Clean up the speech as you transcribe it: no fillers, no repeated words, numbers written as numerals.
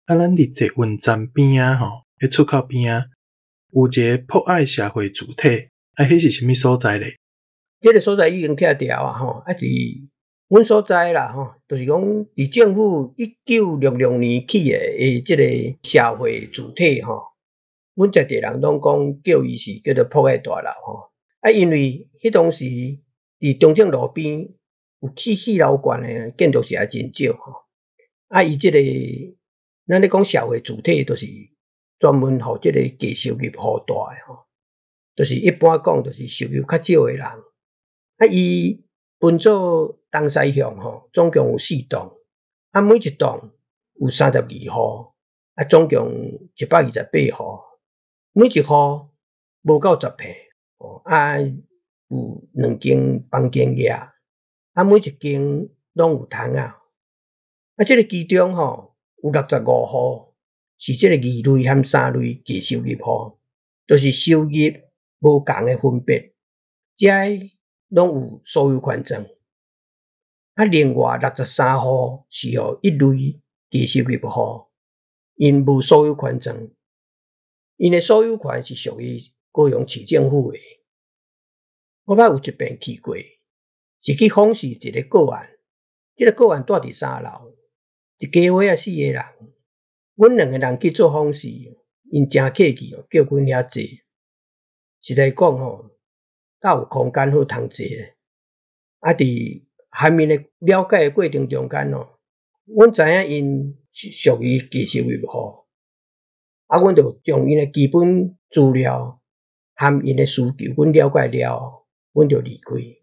啊，咱佇捷運站邊仔吼，彼出口邊仔有一个博愛社會住體，啊，彼是啥物所在咧？這个所在已經拆掉啊，吼，啊是阮所在啦，吼，就是講佇政府1966年起的這个社會住體吼，阮在地人攏講叫伊是叫做博愛大樓吼，啊，因為彼當時佇中正路邊有起四樓懸的建築是也真少吼，啊，伊這个咱咧講社會住體，就是專門予這个低收入戶住的吼，就是一般講就是收入較少的人。啊，伊分做東西向吼，總共有四棟，啊，每一棟有32戶，啊，總共128戶，每一戶無夠10坪，啊，有兩間房間額，啊，每一間攏有窗仔。啊，這个其中吼有65戶是這個二類和三類低收入戶，就是收入無仝的分別，這攏有所有權證。啊，另外63戶是予一類低收入戶，𪜶無所有權證，𪜶的所有權是屬於高雄市政府的。我捌有一遍去過，是去訪視一个個案，這个個案住佇三樓，一家伙仔四个人，阮兩个人去做訪視，𪜶誠客氣哦，叫阮遐坐。實在講吼，敢有空間好通坐咧。啊，佇和𪜶的了解的過程中間哦，阮知影𪜶是屬於低收入戶，啊，阮就將𪜶的基本資料和𪜶的需求，阮了解了後，阮就離開。